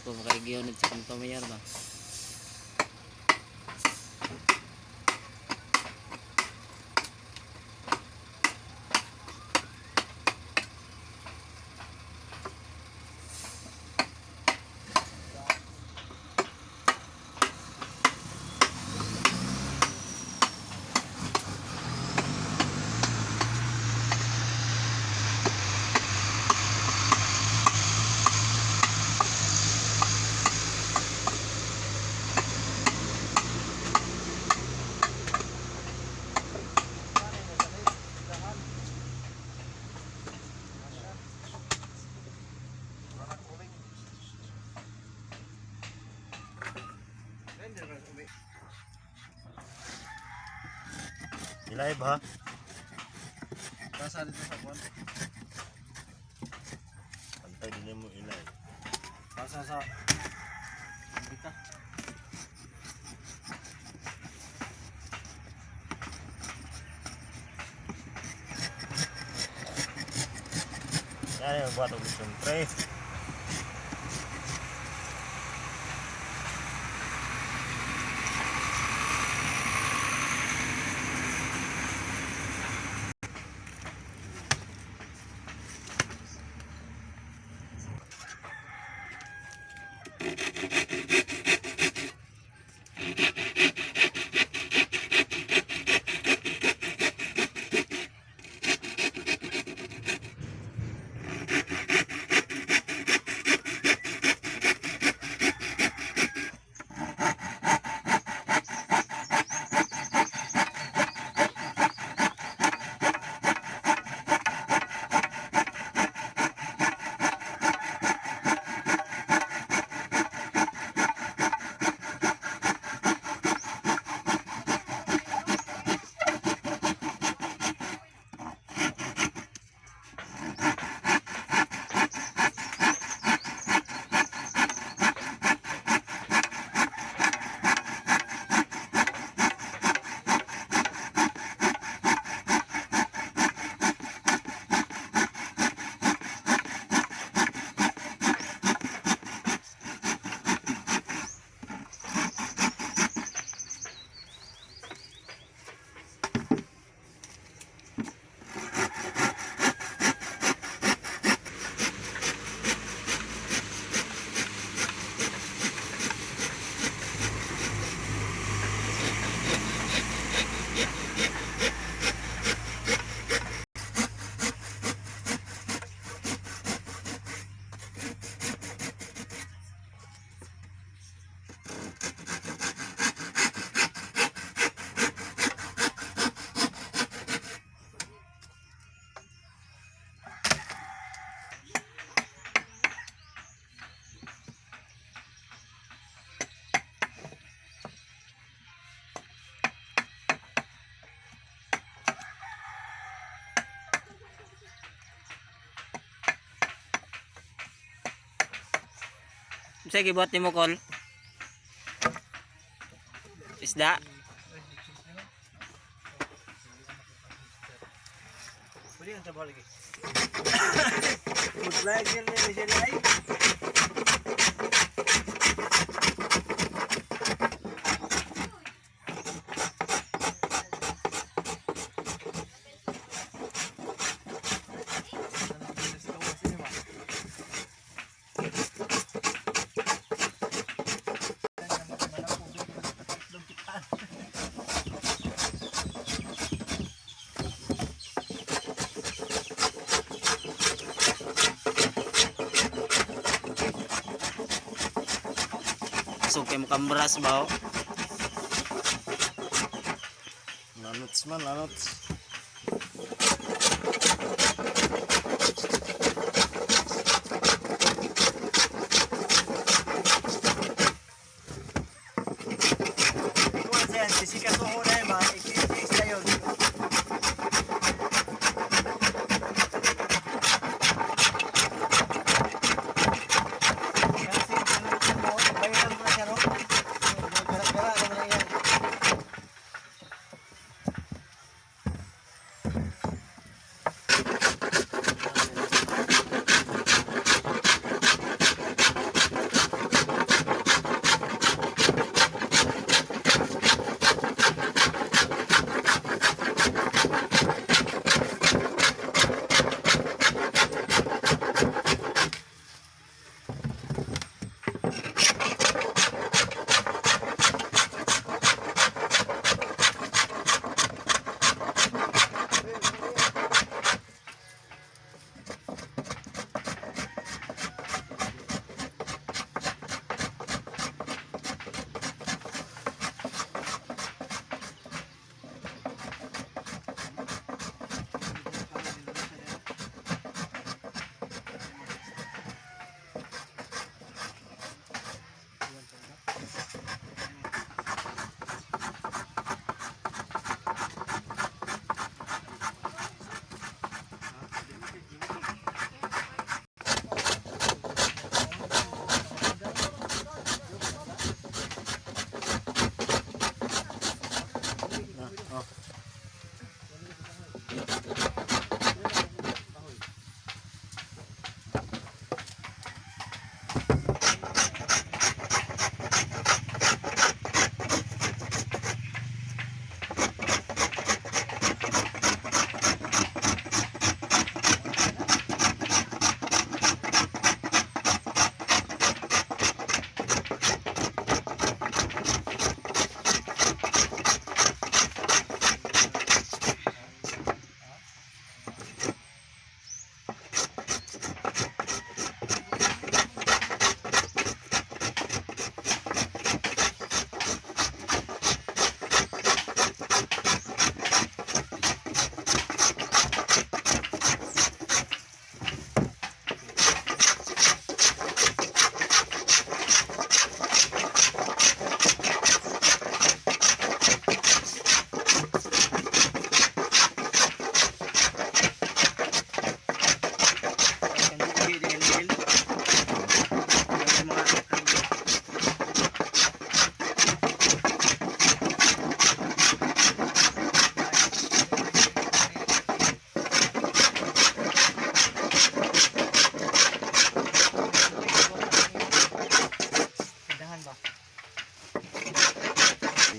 Ko makaigyon sa kong pamilyar ba. I-live ha. Nasa dito sa kwan. Pantay din mo i-live. Nasa sa Bita. Yan yung buhat og lechon, pre. Sige, gibuhat nimo, kol. Isda. Pwede kang trabaho lagi. Mag-live siya na siya live. So kay mukambras ba, oh? Lanots man, lanots. Kuwan siya, sisika suho na yun ba? Ikikis na yun. Kasi, ano mo, bayaran mo na siya, no? Gara-gara naman na yan.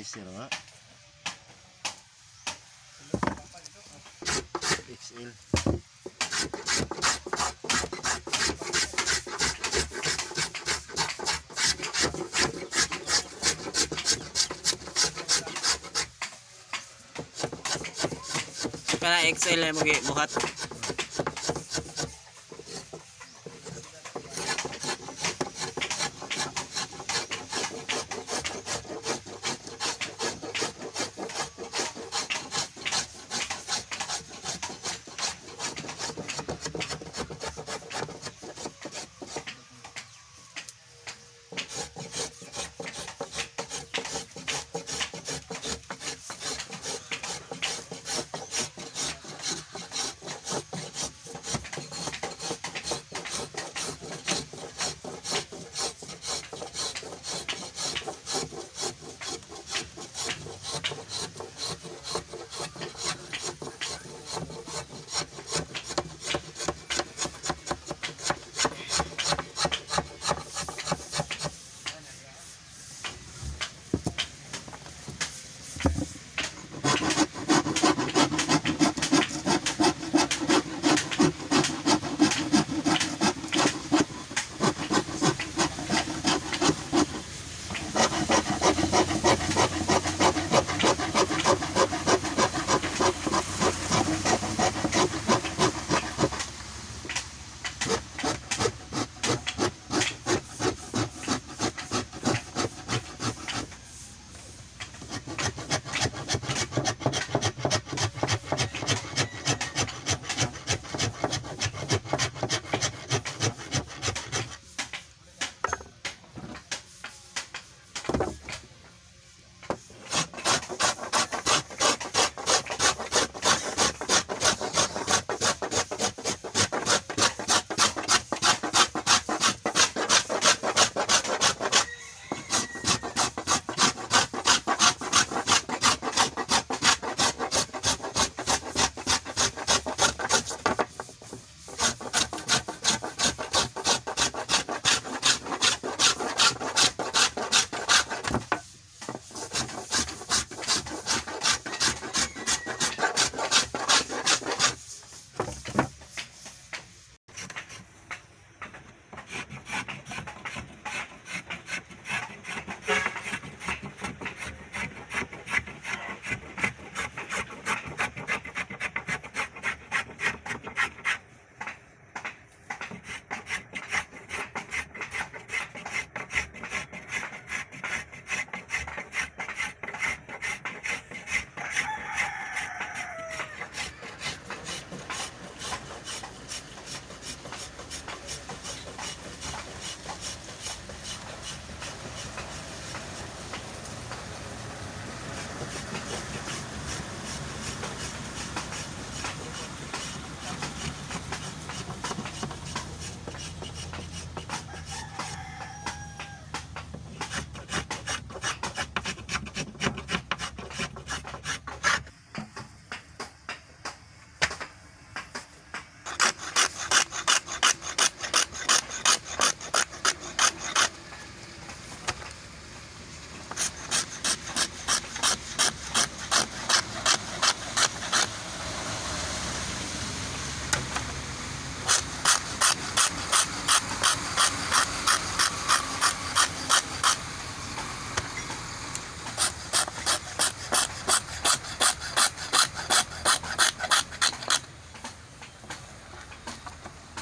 Size nga. XL. Kana XL na mo buhat.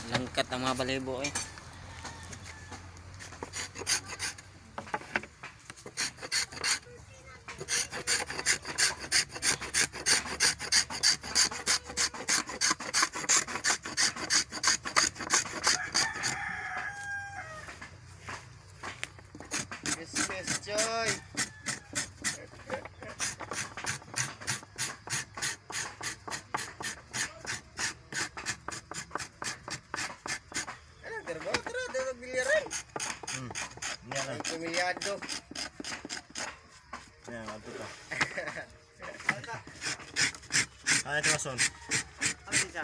Langkat ang mga balibo eh. Yes, yes, Joy. Ano, terbo? Tara, tara, bilyaran. Yan na. Ang kumilyado. Yan, ato ka. Ah, ito mason. Ano siya?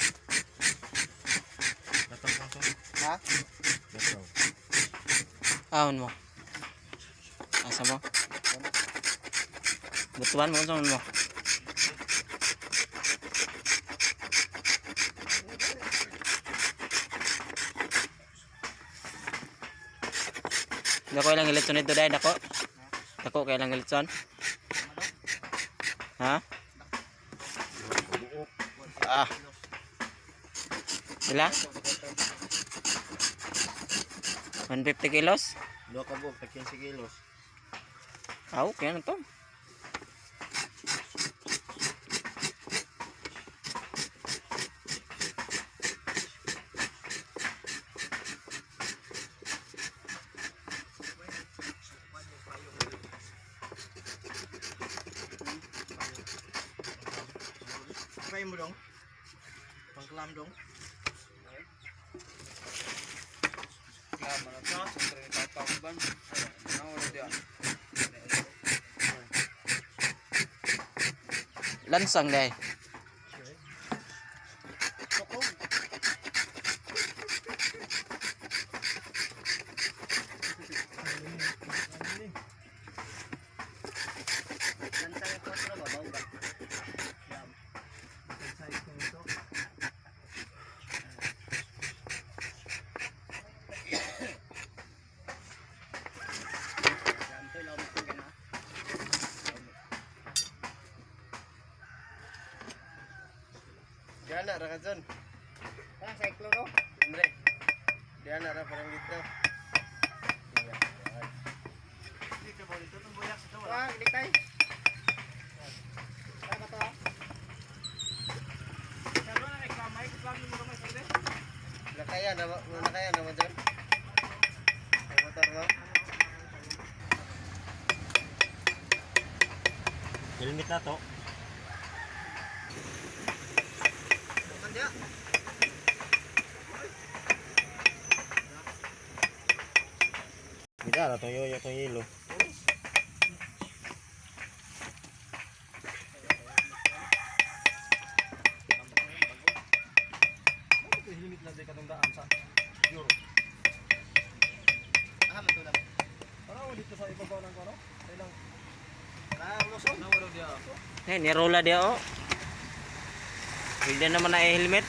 Gatong kang. Ha? Gatong. Ahon mo. Asa mo? Butuan mo unsa man mo. Dako ilang ilitson nito dai dako. Dako kay ilang ilitson. Ha? Ah. Sila? 150 kilos? Duha ka buok, tag 15 kilos. Ah, okay na to. Pay mo dong. Pangklam dong. Lansang dai. Lansang ko ba baw ba? Diana ra ka dyan. Parang cyclo no? Andre. Diana ra parang dito. Wah, gilitay. Kaya ba to? Ah? Nakaya na nakaya na mo dyan. Ang motor mo. Helmet na to. Kita na tong yoyo tong yelo. Limit lang din katong daan sa Euro. Ah, matulang. Parang dito sa ibabaw ng kono. Ilang. Ah, luso. Eh, nirola dia oh. Hindi naman na helmet.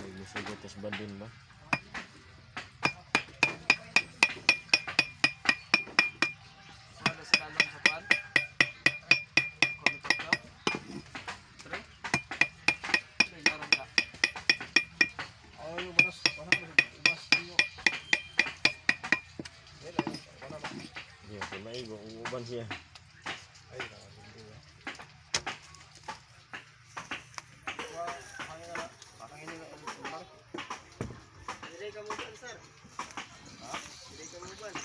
May musugot tas bandin ba? Iya, si maigo uban siya.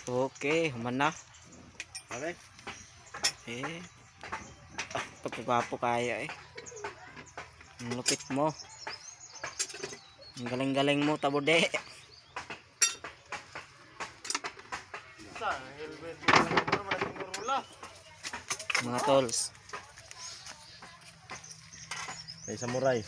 Okay, human na. Okay. Eh. Ah, pagkagwapo kaya eh. Ang lupit mo. Ang galing-galing mo, tabode. Sa helmet mo lang mo rula. Mga tolls. May samurai.